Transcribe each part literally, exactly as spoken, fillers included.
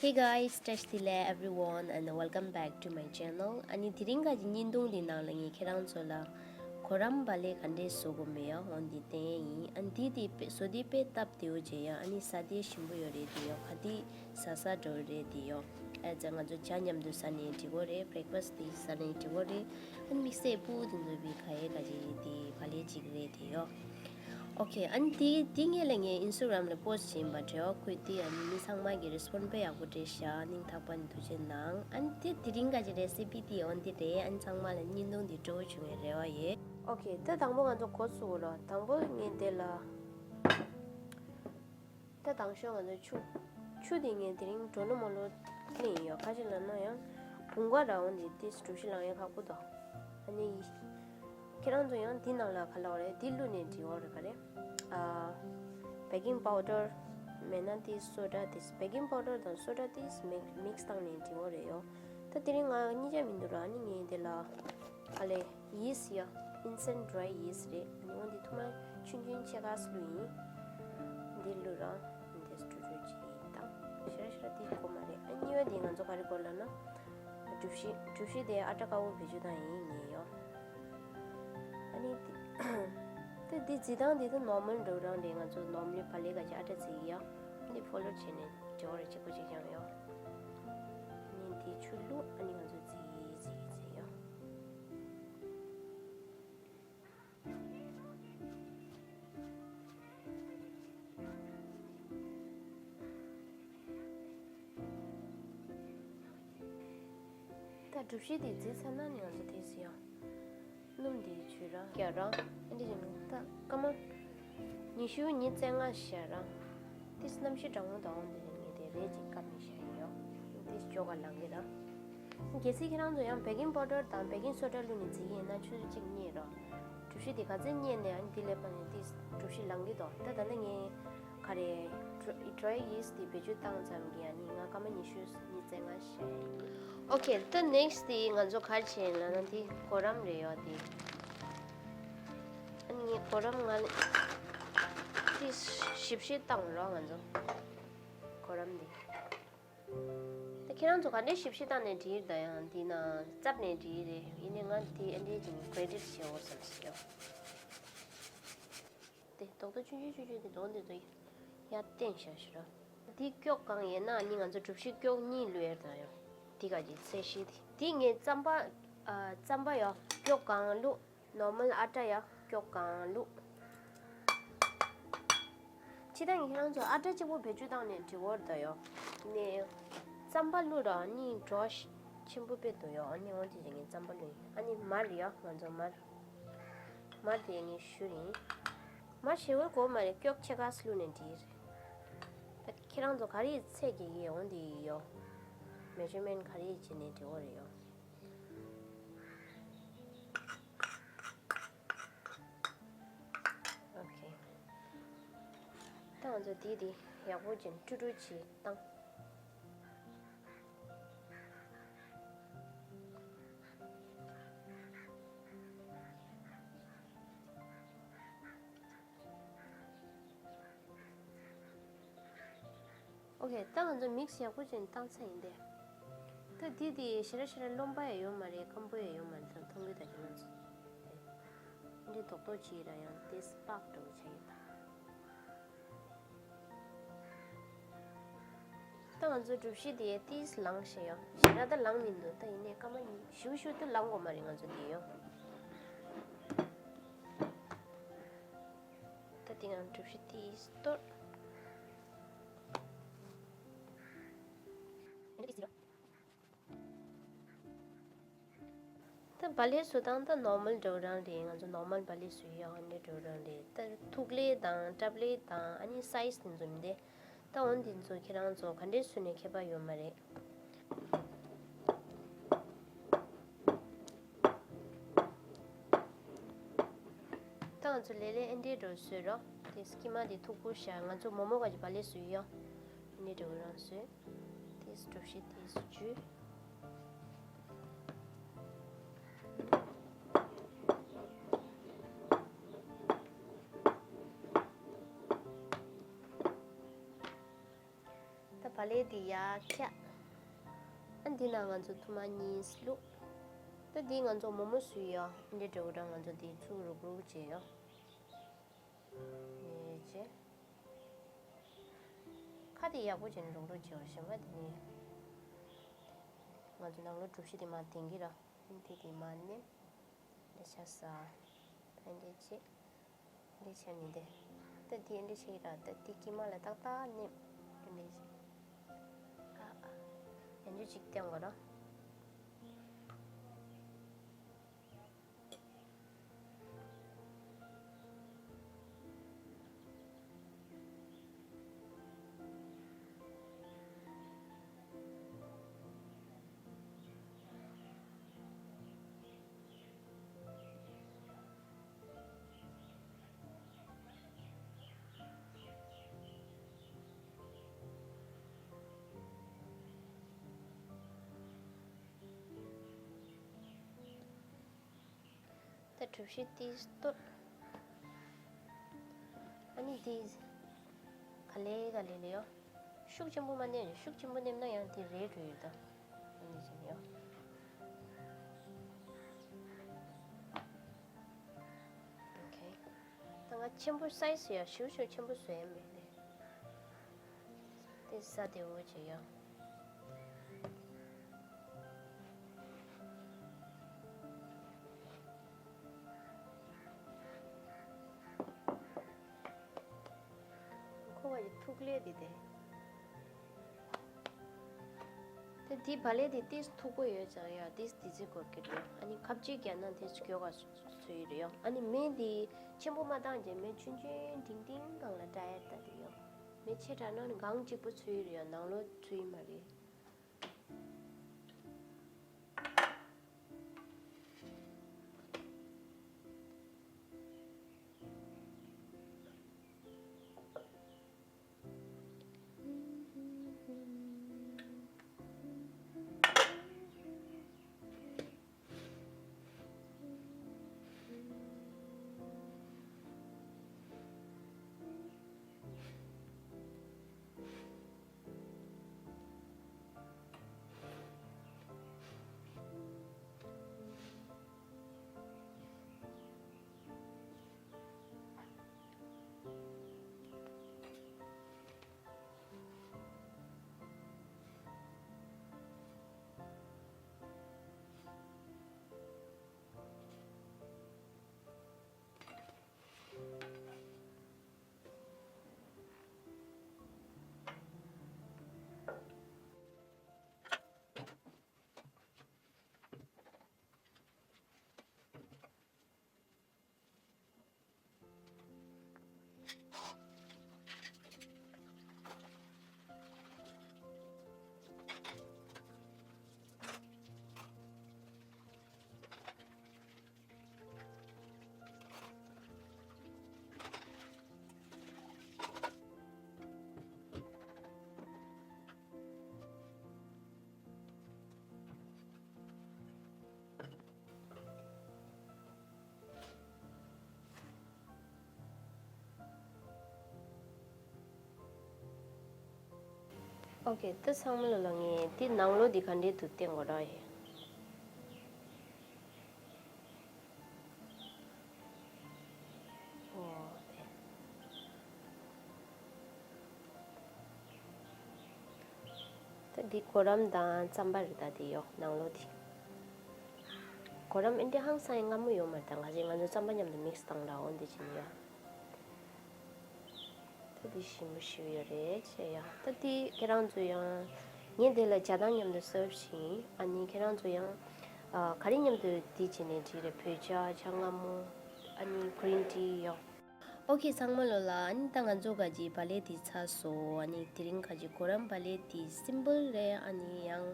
Hey guys, བཀྲ་ཤིས་བདེ་ལེགས་everyone and welcome back to my channel. ཨ་ནི་དེ་རིང་ག་གི་བརྙན་ཐུང་འདི་ནང་ལ་ངས་ཁྱེད་རང་ཚོ་ལ་གོ་རམས་བག་ལེབ་ག་འདྲས་བཟོ་དགོས་མིན་ཡང་འོ་འདི་བསྟན་ཡིན། ཨ་ནི་འདི་དེ་དཔེ་བཟོ་དེ་དཔེ་སྟབས་བདེ་བོ་བྱས་ཡང་ཨ་ནི་ཟ་དེ་ཞིམ་པོ་ཡོད་རེད། དེ་ཡང་ག་དེ་ཟ་ས་འགྲོ་རེད། དེ་ཡང་ཨ་ཙི་ང་ཚོ་ཇ་མཉམ་དུ་ཟ་ནས་འགྲིག་གོ་རེད། breakfast དེ་ཟ་ནས་འགྲིག་གོ་རེད། ཨ་ནི་དམིགས་བསལ་སྤུ་གུ་དེ་ཚོ་བི་ག་ཡེ་ག་ཅིག་དེ་བག་ལེབ་ཅིག་རེད། དེ་ཡང་ཨོ་ཁེ། ཨ་ནི་དེ་དེ་ངས་ལ་ངའི་Instagram ལ་post བྱས་ཡིན་པ་འདྲ། ཁོས་དེ་ཨ་ནི་མི་ཚང་མ་གི་response དཔེ་ཡག་པོ་སྤྲད་ཤག་སྙིང་ཐག་པ་ནས་ཐུགས་རྗེ་གནང་། ཨ་ནི་དེ་དེ་རིང་ག་གི་recipe དེ་འོ་འདི་རེད། ཨ་ནི་ཚང་མ་ལ་བརྙན་ཐུང་འདི་སྤྲོ་བོ་བྱུང་བའི་རེ་བ་ཡོད། ཨོ་ཁེ། ད་དང་པོ་ང་ཚོ་འགོ་ཚུགས་རོགས། དང་པོ་ངས་དེ་ལ་ད་དང་ཤོས་ང་ཚོ་ཆུ། ཆུ་དེ་ངས་དེ་རིང་གྲོ་ལོ་མ་ལོ་ལེན་ཡོད། ཁ་ཅིག་ལབ་ན་ཡང་བུང་བ་ར་འོ་འདི་ཏིས་གྲུ་བཞི་ལངས་ཡས་ཁག་པོ་འདུག་ཨ་ནི་ཁྱེད་རང་ཚོ་ཡང་འདི་ནང་ལ་ག་ལབ་རེད། འདི་བླུགས་ནས་འབྲི་བ་རེད། ག་རེ། ཨ། baking powder མེད་ན་དེ་སོ་ཌ་དེ། baking powder དང་སོ་ཌ་དེ་mix mix བཏང་ནས་འབྲི་བ་རེད་ཡོ། ད་དེ་རིང་ང་གཉིས་ཆ་མི་འདུག་ར། ཨ་ནི་ངས་དེ་ལ་ཨ་ལེ་yeast ཡ། instant dry yeast རེད། ཨ་ནི་འོ་འདི་ཐུར་མ་ཆུང་ཆུང་ཕྱེད་ཀ་བླུགས་ཡིན། འདི་བླུགས་ར། འདི་སྤྲོ་སྤྲོ་ཅིག་བཏང་། ཞེ་དྲག་ཞེ་དྲག་དེ་དགོས་མ་རེད། ཨ་གཉིས་པ་དེ་ང་ཚོ་ག་རེ་དགོས་ལབ་ན། གྲུ་བཞི། གྲུ་བཞི་དེ་ཨ་ཊ་དཀར་པོ་བེད་སྤྱོད་བཏང་ཡིན་ངས་ཡོ། ཨ་ནི་དེ་དེ་འདི་བརྫི་སྟངས་འདི་ད་normal འདྲ་པོ་རང་རེད། ང་ཚོ་normally བག་ལེབ་ག་ཅིག་ཨ་ཊ་བརྫི་གི་ཡ། འདི་follow བྱས་ནས་འབྲི་བ་རེད། གཅིག་པོ་གཅིག་རྐྱང་ཡོ། ཨ་ནི་འདི་ཆུ་བླུགས། ཨ་ནི་ང་ཚོ་བརྫི་བརྫི་བརྫི་ཡོ། ད་གྲུ་བཞི་དེ་བརྫིས་ཚར་ན་ནི་ང་ཚོ་དེ་ཟེར་ཡང་སྣུམ་དེ་བྱུས་ར་རྒྱག་ར། ཨ་འདི་བྱས་ནས་ད་སྐར་མ་ཉི་ཤུ་ཉི་ཤུ་རྩ་ལྔ་བཞག་ར། དེ་གནམ་གཤིས་གྲང་མོ་དང་འོང་དེ་ནས་ངས་དེ་རས་ཅིག་བཀབ་ནས་བཞག་ཡིན་ཡོ། དེ་ཇོ་ག་ལངས་གི་ར། གལ་སྲིད་ཁྱེད་རང་ཚོ་ཡང་baking powder དང་baking soda བླུགས་ནས་བརྫིས་ཡིན་ན་ཆུ་ཚོད་གཅིག་རྙེད་རོགས། གྲུ་བཞི་དེ་ག་ཚད་རྙེད་ནས་ཨ་ནི་དེ་ལས་ཕར་ནས་དེ་གྲུ་བཞི་ལངས་གི་འདུག་ད་ད་ལྟ་ངས་ག་རེ་dry yeast དེ་བེད་སྤྱོད་བཏང་ཙམ་གྱིས་ཨ་ནི་ང་སྐར་མ་ཉི་ཤུ་ཉི་ཤུ་རྩ་ལྔ་བཞག་ཡིན། Okay ད་next དེ་ང་ཚོ་ག་རེ་བྱས་ཡིན་ལབ་ན་དེ་གོ་རམས་རེད་ཡོ། དེ་ཨ་ནི་ངས་གོ་རམས་ང་ལ་དེ་ཞིབ་ཞིབ་བཏང་རོགས་ང་ཚོ་གོ་རམས་དེ། དེ་ཁྱེད་རང་ཚོ་ག་འདྲའི་ཞིབ་ཞིབ་བཏང་ནས་བྲིས་ད་ཡང་འདི་ན་རྩབ་ནས་བྲིས་རེད། ཡིན་ནའི་ང་དེ་ཨ་འདྲའི་ཅིག་credit བྱེད་འོ་བསམ་སོང་ཡོ། དེ་རྡོག་རྡོག་ཆུང་ཆུང་ཆུང་ཆུང་དེ་རྡོག་འདི་ཚོ་ཡར་བསྟན་བཞག་ཤི་ར། དེ་སྐྱོག་གང་ཡིན་ན་ཨ་ནི་ང་ཚོ་གྲུ་བཞི་སྐྱོག་གཉིས་བླུགས་ཡར་ད་ཡོ། དེ་ག་ཅིག་ཚད་གཞི་དེ་དེ་ངས་རྩམ་པ་ཨ་རྩམ་པ་ཡོ་སྐྱོག་གང་བླུགས། normal ཨ་ཊ་ཡ་སྐྱོག་གང་བླུགས། ཕྱི་ད་ངས་ཁྱེད་རང་ཚོ་ཨ་ཊ་གཅིག་པོ་བེད་སྤྱོད་བཏང་ནས་འབྲི་འོར་ད་ཡོ། ནས་རྩམ་པ་བླུགས་ར་ཨ་ནི་གྲོ་ཆེན་པོ་དཔེ་འདུག་ཡོ། ཨ་ནི་འོ་དེ་ཅིག་ངས་རྩམ་པ་བླུགས་ཡིན། ཨ་ནི་མར་ཡོ་ང་ཚོ་མར། མར་དེ་ངས་བཞུར་ཡིན། མར་ཞེ་པོ་དགོས་མ་རེད། སྐྱོག་ཕྱེད་ཀ་བླུགས་ནས་འབྲི་རེད། ད་ཁྱེད་རང་ཚོ་ག་རེ་ཚད་ཀྱི་ཡོ་འོ་དེ་ཡོ། measurement ག་རེ་བྱས་ནས་འབྲི་འོ་རེད་ཡོ། Okay ད་ང་ཚོ་འདི་འདི་ཡག་པོ་ཅིག་དཀྲུག་དཀྲུག་ཅིག་བཏང་། Okay ད་ང་ཚོ་mix ཡག་པོ་ཅིག་བཏང་ཚར་ཡིན་ཏེ། ད་འདི་དེ་ཞེ་དྲག་ཞེ་དྲག་རློན་པ་ཡང་ཡོད་མ་རེད། སྐམ་པོ་ཡང་ཡོད་མ་རེད། ད་མཐོང་གི་ད་ཁྱེད་རང་ཚོ་དེ་འདྲའི་རྡོག་རྡོག་ཅིག་ར་ཡང་དེ་སྤག་འདྲ་བོ་ཆགས་ཡོད་ད། ད་ང་ཚོ་གྲུ་བཞི་དེ་ཏིས་ལངས་ཤེས་ཡོ། ཞེ་དྲག་ད་ལངས་མི་འདུག་ད་ཡིན་ནའི་སྐར་མ་ཉི་ཤུ་ཞུ་དུ་ལངས་དགོས་མ་རེད། ང་ཚོ་དེ་ཡོ། ད་དེ་ང་གྲུ་བཞི་ཏིས་གཏོར། ད་བག་ལེབ་བཟོ་སྟངས་ད་normal འདྲ་བོ་རང་རེད། ང་ཚོ་normal བག་ལེབ་བཟོ་ཡག་འདྲ་འདྲ་བོ་རང་རེད། ད་ཐུག་ལེབ་དང་ཀྲབ་ལེབ་དང་ཨ་ནི་size དེ་ཚོ་མི་འདྲ། ད་འོ་འདི་ཚོ་ཁྱེད་རང་ཚོ་ག་འདྲས་བཟོས་ནས་ཁྱད་པར་ཡོད་མ་རེད། ད་ང་ཚོ་ལེབ་ལེབ་ཨེ་འདྲས་འདྲ་བོ་བཟོས་རོགས། དེ་སྐྱེས་མ་དེ་མཐུག་པོ་བཞག་ང་ཚོ་མོག་མོག་ག་ཅིག་བག་ལེབ་བཟོ་ཡག་འདྲ་འདྲ་བོ་རང་བཟོས། དེ་གྲུ་བཞི་དེ་བཅུ། ད་བག་ བ་ལེ་འདི་ཡར་འཁྱེར། ཨ་འདི་ནང་ང་ཚོ་ཐུར་མ་གཉིས་བླུགས། ད་འདི་ང་ཚོ་མོག་མོག་བཟོས་ཡོད། འདི་འདྲ་བོ་འདྲ་ང་ཚོ་འདི་ཚུར་རུག་རུག་བྱས་ཡོད། ཡེ་ཅེ། ཁ་དེ་ཡག་པོ་བྱས་ནས་རུག་རུག་བྱས་པ་ཞིམ་པ་དེ་ནི། ང་ཚོ་ནང་ལོགས་གྲུ་བཞི་དེ་མར་འདེང་གི་ར། དེ་དེ་མར་མནན། འདི་ཆ་ས། ད་འདི་ཅི། འདི་ཆ་ནི་འདི། ད་འདི་འདི་ཆ་ཡི་ར། ད་འདི་དཀྱིལ་མ་ལ་ཏག་ཏག་མནན། འདི་ཅི། ཨ་ཨ། ཡང་འདི་ཅིག་བསྟན་དགོས་ར། ད་གྲུ་བཞི་ཏིས་གཏོར། ཨ་ནི་ཏིས་ག་ལེ་ག་ལེ་ལེ་ཡོ། ཤུགས་ཆེན་པོ་མ་མནན། ཤུགས་ཆེན་པོ་མནན་ན་ཡང་དེ་རལ་འགྲོ་ཡོད་ད། ཨ་ནི་ཅི་ནི་ཡོ། ཨོ་ཁེ། ད་ང་ཆེན་པོ་སའི་ཛི་ཡ་ཞུ་ཞུ་ཆེན་པོ་བཟོས་ཡིན་པས་ཏེ། དེ་ས་དེ་འོ་ཅེ་ཡ། ཁོ་བ་ཡི་ཐུག་ལེ་དེ་དེ། དེ་དེ་བ་ལེ་དེ་ཏིས་མཐུག་པོ་ཡོད་ཙང་ཡ་ཏིས་དེ་ཚེ་གོར་གི་རེད། ཨ་ནི་ཁབ་ཅིག་རྒྱག་ན་དེ་སྐྱོ་ག་ཚོ་ཡི་རེད་ཡ། ཨ་ནི་མེ་དེ་ཆེན་པོ་མ་བཏང་རྗེས་མེ་ཆུང་ཆུང་འབྲིང་འབྲིང་སྒང་ལ་བཀྲ་ཡ་ད་དེ་ཡ། མེ་ཆེ་དྲགས་ན་ནི་སྒང་གཅིག་པོ་ཚོ་ཡི་རེད་ཡ། ནང་ལོགས་ཚོ་ཡི་མ་རེད། ཨོ་ཁེ། ད་ཚང་མ་ལོ་ལ་ངས་འདི་ནང་ལོགས་འདི་ག་འདྲས་འདུག་བསྟན་དགོས་ར་ཡིན། ཨོ་ཨེ། ད་འདི་གོ་རམ་དང་རྩམ་པ་རེད་ད། འདི་ཡོ་ནང་ལོགས་འདི། གོ་རམ་ཨེ་འདྲས་ཧང་སང་ཡང་མངར་མོ་ཡོད་མ་རེད་ད། ང་ཚོས་ང་ཚོ་རྩམ་པ་མཉམ་དུ་མིག་སི་བཏང་ར་འོ་འདི་བྱེད་ནི་ཡོ། ད་འདི་ཞིམ་པོ་ཞིག་ཡོད་རེད་ཅེས་ཡ། ད་འདི་ཁྱེད་རང་ཚོ་ཡང་ངས་འདི་ལ་ཇ་དང་མཉམ་དུ་སརབ་བྱེད་ཡིན། ཨ་ནི་ཁྱེད་རང་ཚོ་ཡང་ཨ་ག་རེ་མཉམ་དུ་འདི་བྱེད་ནས་འགྲིག་རེད། བོད་ཇ། ཇ་མངར་མོ། ཨ་ནི་གྷི་རིན་ཊི་ཡོ། ཨོ་ཁེ། ཚང་མ་ལོ་ལ། ཨ་ནི་ད་ང་ཚོ་ག་ཅིག་བ་ལེ་འདི་ཚར་སོང་། ཨ་ནི་དེ་རིང་ག་ཅིག་གོ་རམ་བ་ལེ་འདི་སིམ་པལ་རེད། ཨ་ནི་ཡང་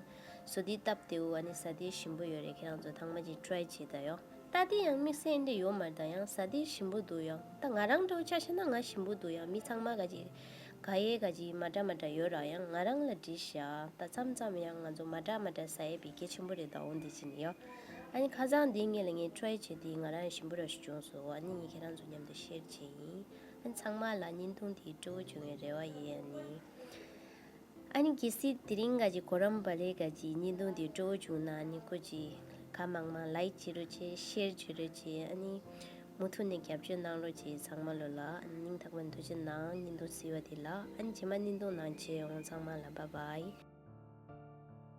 བཟོ་འདི་སྟབས་བདེའུ། ཨ་ནི་ཟ་འདི་ཞིམ་པོ་ཡོད་རེད། ཁྱེད་རང་ཚོ་ཚང་མ་ཅིག་ཊི་རའི་བྱེད་ད་ཡོ། ད་དེ་ཡང་དམིགས་བསལ་འདྲ་ཡོད་མ་རེད། ད་ཡང་ཟ་དེ་ཞིམ་པོ་འདུག་ཡང་། ད་ང་རང་འདྲ་བོ་ཆ་བཞག་ན་ང་ཞིམ་པོ་འདུག་ཡང་། མི་ཚང་མ་ག་ཅིག་ག་ཡེ་ག་ཅིག་མ་འདྲ་མ་འདྲ་ཡོད་ར། ཡང་ང་རང་ལ་འདྲི་ཤག་ད་མཚམས་མཚམས་ཡང་ང་ཚོ་མ་འདྲ་མ་འདྲ་ཟ་ཡས་པའི་གལ་ཆེན་པོ་རེད། ད་འོ་འདི་བྱེད་ནི་ཡོ། ཨ་ནི་ཁ་སང་འདི་ངེད་ལ་ངས་ཊི་རའི་བྱས་དེ་ང་རང་ཞིམ་པོ་ར་ཞིག་བྱུང་སོང་། ཨ་ནི་ངས་ཁྱེད་རང་ཚོ་མཉམ་དུ་ཤེར་བྱས་ཡིན། ཨ་ནི་ཚང་མ་ལ་བརྙན་ཐུང་དེ་སྤྲོ་བོ་བྱུང་བའི་རེ་བ་ཡིན། ཨ་ནི། ཨ་ནི་གལ་སྲིད་དེ་རིང་ག་ཅིག་གོ་རམས་པ་ལེ་ག་ཅིག་བརྙན་ཐུང་དེ་སྤྲོ་བོ་བྱུང་ན་ནི་ཁོ་ཅིག་ག་མང་མང་ལའིཀ་བྱེད་རོགས་བྱེད། ཤེར་བྱེད་རོགས་བྱེད། ཨ་ནི་མུ་མཐུད་ནས་རྒྱབ་སྐྱོར་གནང་རོགས་བྱེད། ཚང་མ་ལོ་ལ་སྙིང་ཐག་པ་ནས་ཐུགས་རྗེ་གནང་། བརྙན་ཐུང་གཟིགས་པ་དེ་ལ། ཨ་ནི་རྗེས་མ་བརྙན་ཐུང་ནང་མཇལ་ཡོང་། ཚང་མ་ལ་བཱའི་བཱའི།